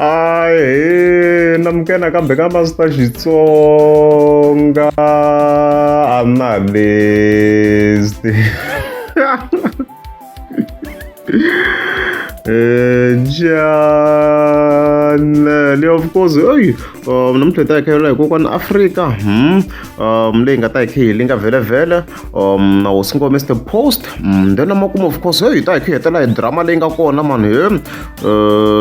Ahee namukela nakambe ka Master Xitsonga Analyst. Channel of course oyi namuntlha hi ta hi kha hi kokwana Afrika leyi nga ta hi kha hi linga vhele na hosi ngome Mr Post then makumu of course hey hi ta hi kha hi hetelela hi drama leyi nga kona mani he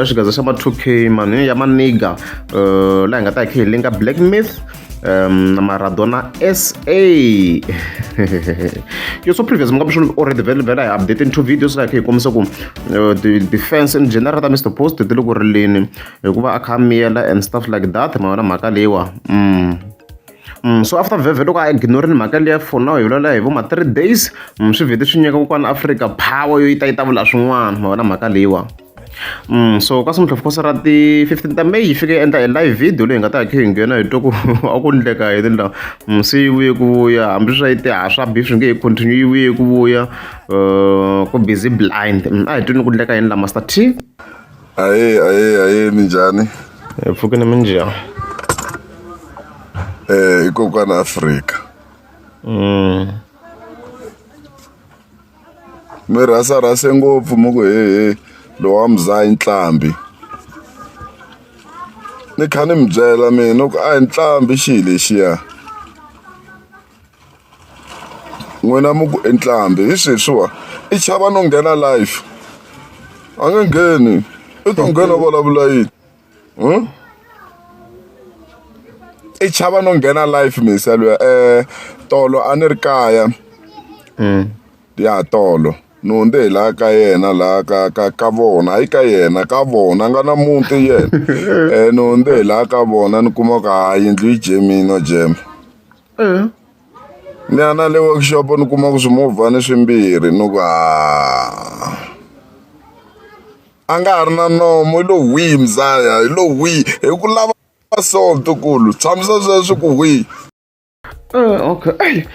ya xigaza xa ma 2K mani ya maniga laha hi nga ta hi kha hi linga Black Myth na Maradona SA yo so previous mi nga swi already vhele vhele hi update two videos laha hi kha hi kombisa ku the defense in general ta Mr Post ti le ku rileni hikuva a kha a miyela and stuff like that ma yona mhaka leyiwa so after vhevhe loko a ignorini mhaka liya for now hi vulavula hi vo ma 3 days swi vhete swi nyika kokwana Africa power yo yi ta yi ta vula swin'wana ma vona mhaka leyiwa so ka simuntlha of course ra ti 15 ta May yi fike yi endla e live video leyi hi nga ta hi kha hi nghena hi twa ku a ku ndleka yini la se yi vuye ku vuya hambi swa yi te ha swa beef swi nge he continue yi vuye ku vuya ku busy blind a hi twini ku ndleka yini la Master T. Ahee ahee ahee minjhani? Hi pfukile minjhani? I kokwana Afrika. Mi rhasarhase ngopfu mi ku hehe lowa muzaya i nqambi. Ni kha ni mi byela mina ni ku a hi nqambi xilo lexiya. N'wina mi ku i nqambi hi sweswiwa i chava no nghena live a nge ngheni i to nghena vulavula yini i chava no nghena live mhisa luya tolo a ni ri kaya ya tolo ni hundze hi laha ka yena laha ka ka ka vona hayi ka yena ka vona a nga na muti yena ni hundze hi laha ka vona ni kuma ku ha yindlu yi jemile no jema. Ni ya na le workshop ni kuma ku swimovhana swimbirhi ni ku ha a nga ha ri na nomo i lo hwii mzaya i lo hwii hi ku lava so ntukulu tshamisa sweswi ku hwii. Okay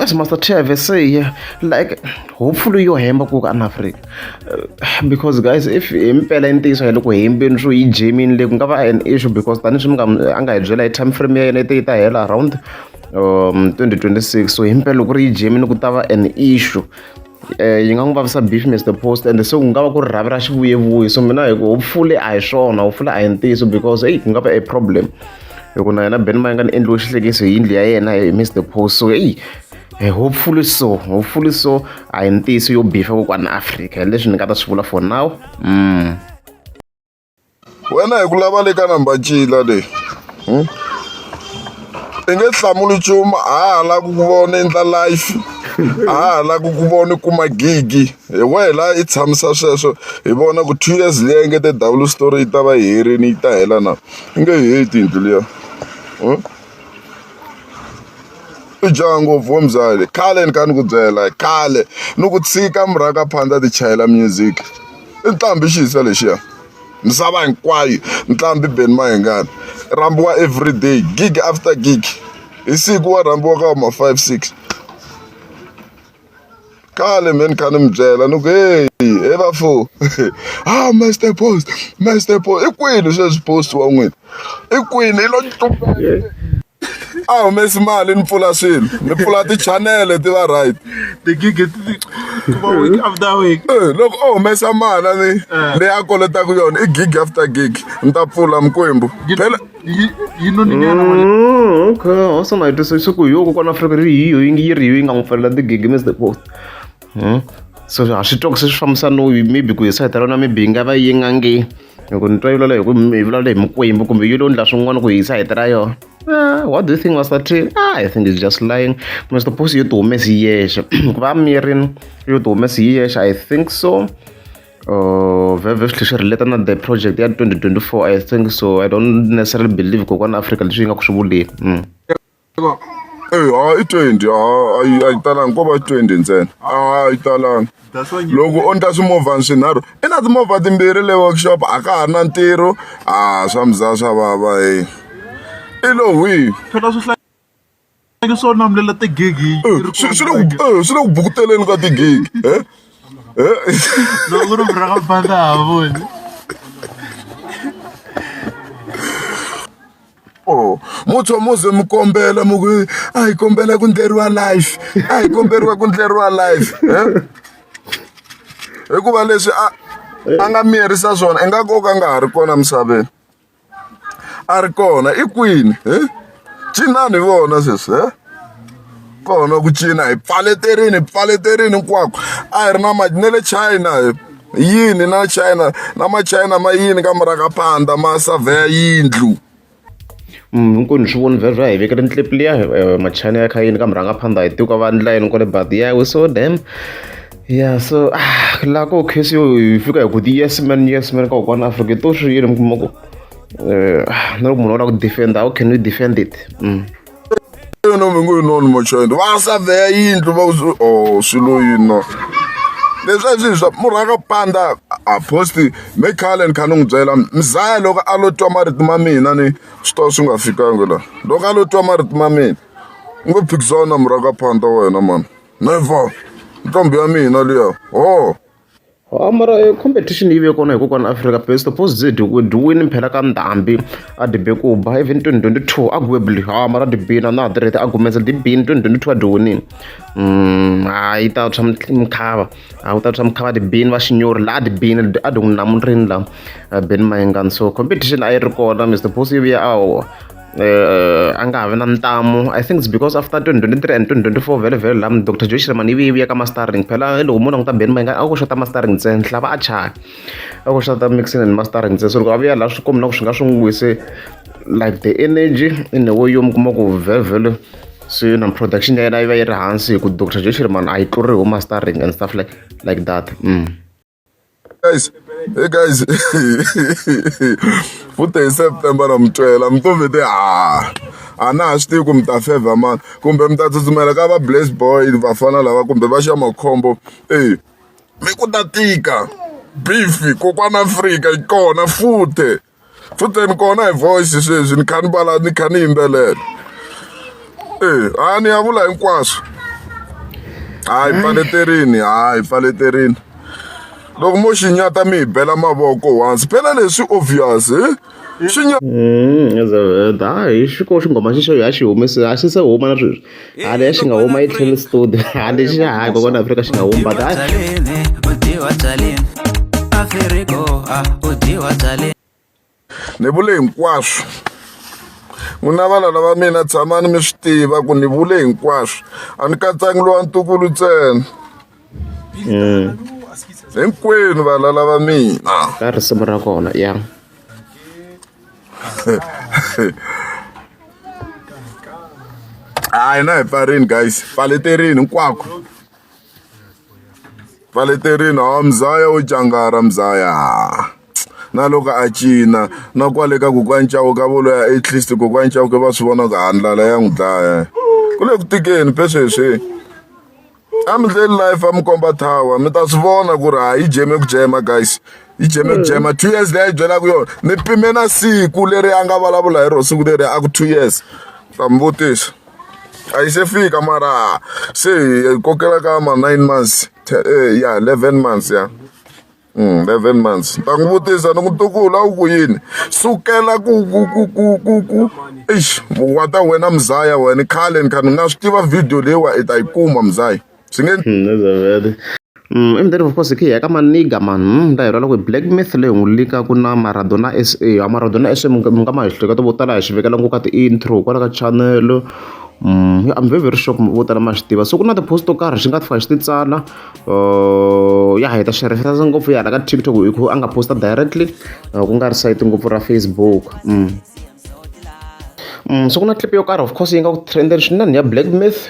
as Master T have say like hopefully yo hemba ku ka Africa because guys if himpela i ntiyiso hi le ku hembeni swo yi jemini le ku nga va an issue because tanihi swi mi nga a nga hi byela hi time frame ya yena yi te yi ta hela around 2026 so himpela loko ku ri yi jemini ku ta va an issue yi nga n'wi vavisa beef Mr Post and se ku nga va ku ri rhavi ra xivuyevuye so mina hi ku hopefully a hi swona hopefully a hi ntiyiso because eyi ku nga va a problem hi ku na yena Ben Mayengani endliwe xihlekiso hi yindlu ya yena hi Mr Post so eyi hopefully so hopefully so a hi ntiyiso yo bifa kokwana Africa hi leswi ni nga ta swi vula for now. Wena hi ku lava le ka Nambacila le i nge hlamuli nchumu a ha ha lavi ku ku vona endla life a ha ha lavi ku ku vona kuma gigi hi wehe la i tshamisa sweswo hi vona ku 2 years liya yi nge te double story yi ta va yi herini yi ta hela na i nge yi heti yindlu liya i jaha ngopfu we mzali khale ni kha ni ku byela khale ni ku tshika murhaka phanda ti chayela music i nqambi xisa lexiya misava hinkwayo nqambi Benny Mayengani rhambiwa everyday gig after gig hi siku wa rhambiwa ka ma 5 6 khale me ni kha ni mi byela ni ku heyi he vafo ha Mister Post Mister Post i kwini sweswi post wa n'wina i kwini i lo a humesi mali ni pfula swilo ni pfula ti-channel ti va right tigigi ti va week after week loko o humesa mali ni leyi a kolotaka yona i gig after gig ni ta pfula mikwembu phela yi noninyana mali Okay awesome i twisisa ku hi yo kokwana Afrika ri hi yo yi ri yo yi nga n'wi pfalela tigigi Mr Post so ha swi twa ku se swi fambisa no maybe ku hi sayiti ra yona maybe yi nga va yi nga nge hi ku ni twa yi vulavula hi ku yi vulavula hi mikwembu kumbe yi lo ndla swin'wana ku hi sayiti ra yona. What do you think Master T? I think it's just lying. Mr Post yo ti humesi hi yexe ku va mirini yo ti humesi hi yexe I think so. Vhevhe swi tlhela swi relate na the project ya 2024 I think so. I don't necessarily believe kokwana Afrika leswi yi nga ku swi vuleni. Ha i 20 ha a yi a yi talanga ko va 20 ntsena a yi talanga loko o ndla swimovhana swinharhu i na timovha timbirhi le workshop a ka ha ri na ntirho a swa muzaya swa vava he i lo hwihi phela swihlaki swo namulela tigigi swi le ku swi le ku bukuteleni ka tigigi loko ku ri murhangaphandle ha voni. Oh, mutho muze mi kombela mi ku a hi kombela ku ndleriwa life a hi komberiwa ku ndleriwa life eh? Hikuva leswi a nga miyerisa swona ingaku o ka nga ha ri kona misaveni a ri kona i kwini he cinani hi vona sweswi he kona ku cina hi pfaleterini hi pfaleterini hinkwako a hi ri na na le China yini na China na machina ma yini ka murhangaphandha ma surveya yindlu. Hinkwenu hi swi voni vhele hi vekele clip liya machina ya kha yini ka murhangaphandha hi tivi ku va endla yini kwale but yeah we saw them. Yeah so laha ko case yo hi fika hi ku ti-yes man yes man ka kokwana Afrika to swi yini mi kuma ku na loko munhu a lava ku defend how can we defend it. Yona mi ngo yinoni machina va surveya yindlu va oh swilo yini no leswi a swi swa murhangaphandha a post me khale ni kha ni n'wi byela mzaya loko a lo twa marito ma mina ni swi to swi nga fikangi la loko a lo twa marito ma mina u ngo phikizana murhangaphandha wena mani never ntombi ya mina liya ho. Ha mara e competition yi ve kona hi kokwana Afrika best post dyi wini phela ka ndhambi a dyi be ku ba even 2022 arguably ha mara dyi bina na ha tirheti arguments dyi bini 2022 a dyi winini ha yi ta tshwa mukhava a wu ta tshwa mukhava dyi bini va xinyori laha dyi bini a dyi n'wi namurini la Benny Mayengani so competition a yi ri kona Mr Post yi vuya a a nga ha vi na ntamu I think it's because after 2023 and 2024 vhele vhele la Dr Joe Shirimani yi vuye yi vuya ka mastering phela loko mo languta Benny Mayengani a ku xota mastering ntsena nhlava a chaya a ku xota mixing and mastering ntsena so loko a vuya laha swi kombi na ku swi nga swi n'wi wise like the energy in a way yo mi kuma ku vhele vhele se na production ya yena yi va yi ri hansi hi ku Dr Joe Shirimani a yi tluriwi hi mastering and stuff like that. Guys, hey guys, futhi hi September na mi twela mi to vete ha a na ha swi tivi ku mi ta fevha mani kumbe mi ta tsutsumela ka va Blaze Boy vafana lava kumbe va xa makhombo e mi ku ta tika beef kokwana Afrika yi kona futhe futhe ni kona hi voice sweswi ni kha ni vala ni kha ni yimbelela e a ni ya vula hinkwaswo hayi pfaleterini hayi pfaleterini loko mo xinyata mi hi bela mavoko once phela leswi obvious he xinya hayi xi ko xinghoma xexo ya xi humese a xi se huma na sweswi hale xi nga huma yi tlhele studio hale xi hayi kokwana Afrika xi nga huma but hayi ni vule hinkwaswo n'wina valala va mina tshamani mi swi tiva ku ni vule hinkwaswo a ni katsangi lowa ntukulu ntsena hinkwenu valala va mina ka risimu ra kona ya hayi na hi pfarini guys pfaleterini hinkwako pfaleterini hawa mzaya wo jangara mzaya na loko a cina na kwale ka kokwani Chauke vo loya at least kokwani Chauke va swi vona ku ha ndlala ya n'wi dlaya ku le ku tikeni phe sweswi a mi ndleli life a mi komba tower mi ta swi vona ku ri ha yi jeme ku jema guys yi jeme ku jema 2 years leyi a yi byelaka yona ni pime na siku leri a nga vulavula hi rona siku leri a ku 2 years ta mi vutisa a yi se fika mara se hi kokela ka ma 9 months ya 11 months ya 11 months ta n'wi vutisa ni ku ntukulu a wu ku yini sukela ku ku ku ku ku ku eish wa ta wena mzaya wena khale ni kha ni na swi tiva video leyiwa i ta yi kuma mzaya swi nge And then of course hi ya ka maniga man la hi lwala ku Black Myth leyi n'wi likaku na Maradona SA a Maradona SA mi nga ma hi hleketa vo tala hi xi vekela ngopfu ka ti-intro kwala ka channel I'm very very sure vo tala ma swi tiva so ku na ti-post to karhi xi nga fika xi ti tsala ya hi ta swi reference ngopfu ya hala ka TikTok hi ku a nga posta directly ku nga ri sayiti ngopfu ra Facebook. So ku na clip yo karhi of course yi nga ku trendeni swinene ya Black Myth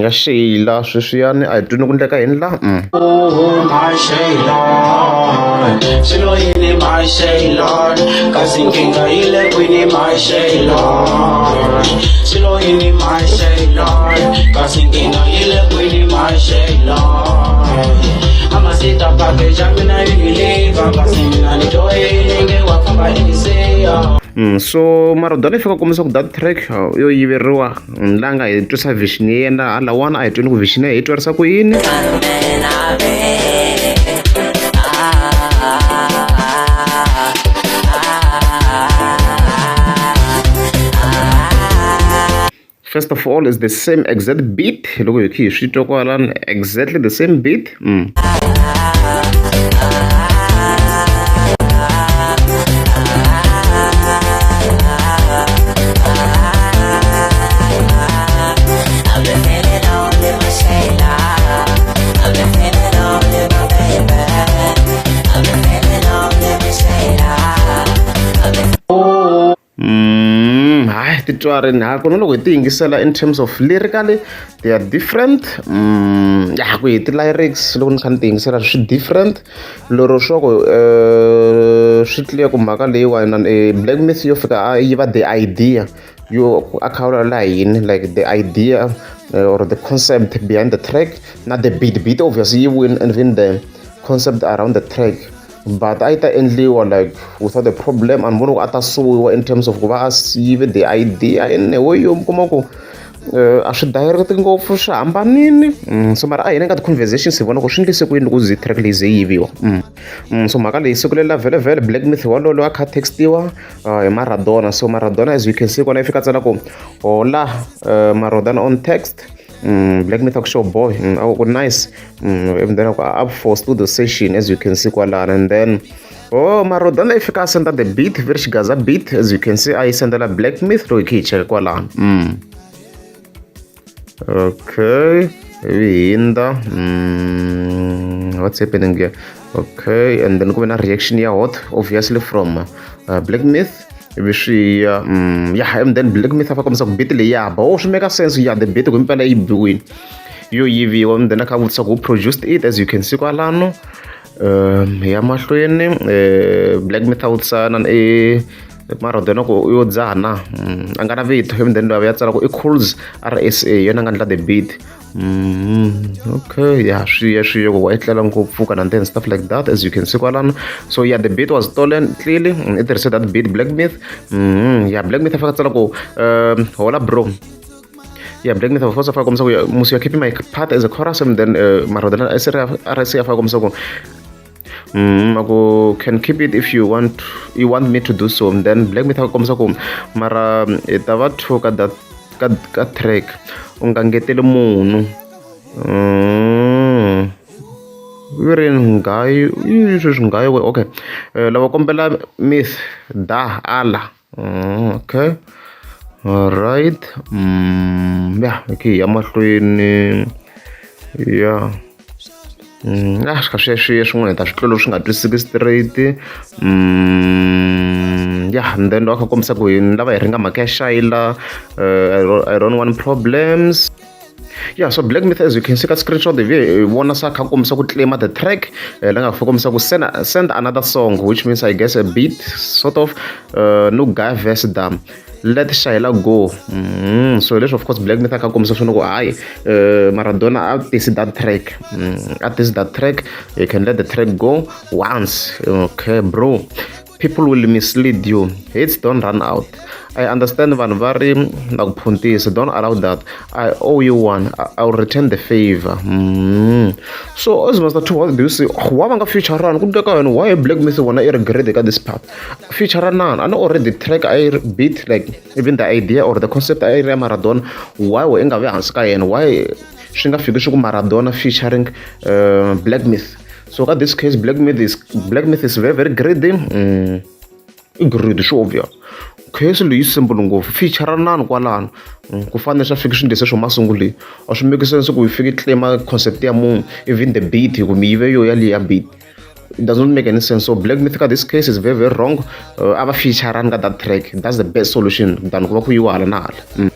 ya Sheila sweswiyani a hi twini ku endleka yini la. My Sheila, swilo yini my Sheila, kasi nkingha yi le kwini my Sheila, swilo yini my Sheila, kasi nkingha yi le kwini my Sheila. Amasita package ya mina Unilever, kasi mina ni toyini nge wa famba i ni siya. So Maradona i fika kombisa ku that track yo yiveriwa la nga hi twisa vision ya yena halawani a hi twini ku vision ya hi twarisa ku yini. First of all, is the same exact beat loko hi kha hi swi twa kwalano, exactly the same beat. Hayi, titwarini ha kona loko hi ti yingisela in terms of lyrically they are different. Ya ku hi ti-lyrics loko ni kha ni ti yingisela swi different lero swa ku swi clear ku mhaka leyiwani Black Myth yo fika a yiva the idea yo a kha vulavula hi yini, like the idea or the concept behind the track na the beat. Beat obviously yi win and then the concept around the track, but a yi ta endliwa like without a problem. A ni voni ku a ta suwiwa in terms of ku va a yive the idea in a way yo mi kuma ku a swi direct ngopfu, swi hambanini. So mara a hina ka ti-conversations hi vona ku swi endlise ku yini loko ze track leyi ze yi yiviwa. So mhaka leyi siku lela vhele vhele Black Myth walolo a kha textiwa hi Maradona. So Maradona, as you can see kona, i fika tsala ku hola, Maradona on text. Black Myth aku show boy, aku nice, and then aku up for studio session, as you can see kwalano. And then oh, Maradona i fika a senda the beat, very xigaza beat, as you can see, a yi sendela Black Myth loko hi kha hi cheka kwalano. Okay, ivi hindza. What's happening here? Okay, and then ku ve na reaction ya hot obviously from Black Myth, ivi swi ya yeah, and then Black Myth a fa kombisa ku beat leyi ya ba. Oh, swi make sense. Ya, the beat ku impela yi biwini yo yiviwa, and then a kha vutisa ku who produced it, as you can see kwalano. Hi ya mahlweni. Black Myth a vutisa na i Maradona ku yo dzaha na a nga na vito, and then ya tsala ku i Cools RSA yona nga endla the beat. Okay, yeah, swi ya swi ya ku wa etlela ngopfu kana and stuff like that, as you can see kwalano. So yeah, the beat was stolen clearly. I tirhise that beat Black Myth. Yeah, Black Myth a fika tsala ku hola bro. Yeah, Black Myth of course a faka kombisa ku musi you are keeping my part as a chorus, and then Maradona RSA a faka kombisa ku aku can keep it if you want, you want me to do so. And then Black Myth a kombisa ku mara hi ta va two ka that ka track, u nga ngeteli munhu. Vi ri ngayi i sweswi ngayi we. Okay, lava kombela myth da ala. Okay, alright. Yeah, okay, ya mahlweni. Yeah. Ah, swi kha swi ya swin'wana hi ta swi tlula swi nga twisiki straight. Yeah, and then loko a kha kombisa ku hi lava hi ringa mhaka ya Shayla, I don't want problems. Yeah, so Black Myth, as you can see ka screenshot, hi vona sa kha kombisa ku claim the track, la nga fa kombisa ku send another song, which means I guess a beat sort of, no guy verse dam let Shayla go. So leswi of course Black Myth a kha kombisa swona ku hayi, Maradona a tisi that track, a tisi that track, you can let the track go once. Okay bro, people will mislead you, hits don't run out. I understand vanhu va ri na ku phuntisa, don't allow that. I owe you one, I will return the favor. So as Master 2, what do you say? Wa va nga feature run ku ndleka yena? Why Black Myth vona i regret ka this part feature nani a ni already track a yi beat, like even the idea or the concept a yi ri ya Maradona. Why we i nga vi hansi ka yena? Why swi nga fiki swi ku Maradona featuring Black Myth? So ka this case Black Myth is very very greedy. I greedy, swi obvious. Case leyi simple ngopfu, feature nani kwalano ku fanele swa fiki swi ndlise swo masunguleni. A swi make sense ku yi fiki claim concept ya munhu, even the beat hi ku mi yive yo ya liya beat. It does not make any sense. So Black Myth ka this case is very very wrong. A va feature ka that track, that's the best solution than ku va ku yiwa hala na hala.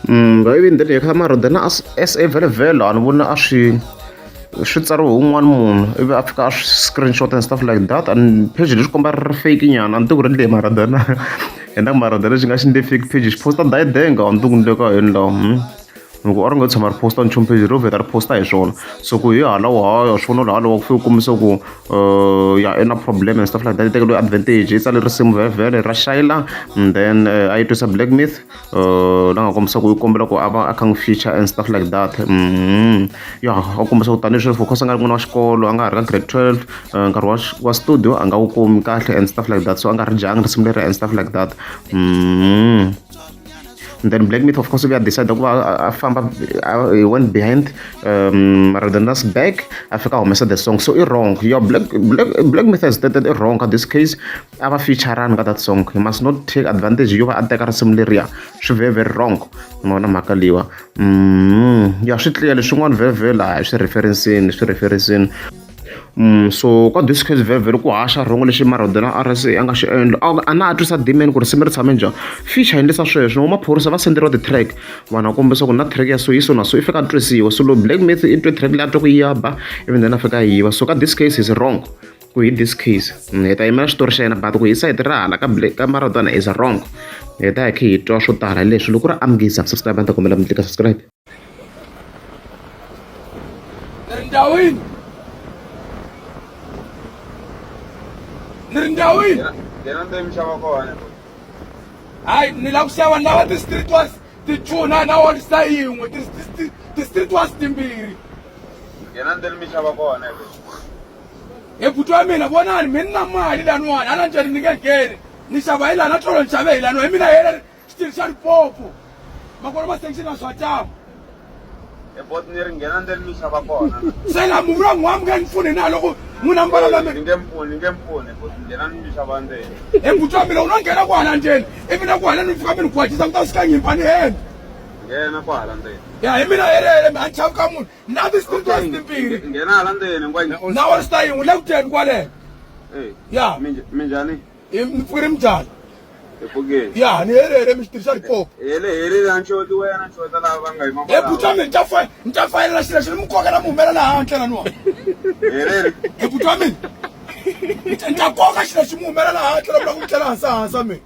Ivi then hi kha Maradona SA vhele vhele a ni vona a swi tsariwe hi un'wana munhu, ivi a fika a swi screenshot and stuff like that, and page leswi komba ri fake nyana. A ni tivi ku ri ndle Maradona yena, Maradona xi nga xi ndle fake page, xi posta dayidenga. A ni tivi ku ndleka yini laha loko a ri nga tshama ri posta nchumu, page ro vheta ri posta hi swona. So ku hi hala wa swi vona hala wa ku fika u kombisa ku ya i na problem and stuff like that, yi tekeriwe advantage, yi tsale risimu vhele ra Shayla, and then a yi twisa Black Myth, la nga kombisa ku yi kombela ku a va a kha n'wi feature and stuff like that. Ya, a kombisa ku tanihi sweswi of course a nga ri n'wana wa xikolo, a nga ha ri ka grade 12, nkarhi wa studio a nga wu kumi kahle and stuff like that, so a nga ri dyangi risimu leri and stuff like that. And then Black Myth of course we decide ku va a famba, he went behind Maradona's back, a fika a humesa the song. So i wrong. Your Black Myth has stated i wrong ka this case. A va featurani ka that song. He must not take advantage yo va a teka risimu leriya. Swi very very wrong. Ma vona mhaka leyiwa. Ya swi clear leswin'wana very very laha swi referencini, swi referencini. So ka this case very very ku haxa wrong lexi Maradona RSA a nga xi endla. A na a twisa Dman ku risimu ri tshame njhani. Feature endlisa sweswo. No maphorisa va senderiwa ti-track. Vanhu va kombisa ku na track ya so yi so na so i fika a twisiwa. So loko Black Myth i twe track leyi a twa ku yi ya ba, even then a fika a yiva. So ka this case is wrong. Ku hi this case. Hi ta yimela xitori xa yena, but ku hi side ra hala ka Black ka Maradona is wrong. Hi ta hi kha hi twa swo tala hi leswi. Loko ku ri amukisa subscribe, a ni ta kombela mi tlika subscribe. Ni ri ndhawini. Ni ri ndhawini. Yena ndzeni mi xava kona. Hayi ni lava ku xava ni lava ti-street wise tichuna na one star yin'we ti-street wise timbirhi. Yena ndzeni mi xava kona. He buti wa mina vonani mi ni na mali laniwani hala ndzeni ni nge ngheni ni xava hi lana tolo ni xave hi laniwa hi mina hela xitiri xa ripopo makolo ma section na swa tama. He bot ni ri nghena ndzeni mi xava kona. Se la muvula n'wa mi nge ni pfuni na loko n'wina mi vulavula mi. Ni nge mpfuni, ni nge mpfuni bot nghena ni mi xava ndzeni. He buti wa mina u no nghena ku hala ndzeni ivi na ku hala ni fika mi ni gwajisa ku ta sika nyimpa ni hemba. Nghena ku hala ndzeni. Ya hi mina herere a ni chavi ka munhu na ti-street wise timbirhi. Nghena hala ndzeni ngwa. Na one star yin'we le ku dyeni kwale. Eh. Ya. Minjhani? Ni pfukile minjhani? Hi pfukile. Ya ni herere mi xitirhi xa ripopo. Hele hele la nxoti wena nxota lava va nga yima. He buti wa mina ni ta fa ni ta fayela xilo lexi ni mi kokela mi humela laha handle laniwa. Herere. He buti wa mina ni ta koka xilo lexi mi humela laha handle loko mi tlela hansi hansi mina.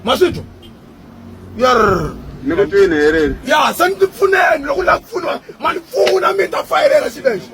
Ma swi twa? Yarr. Ni ku twini herere. Ya se ni ti pfuneni loko ni lava ku pfuniwa ma ni pfuna mi ta fayelela xilo lexi.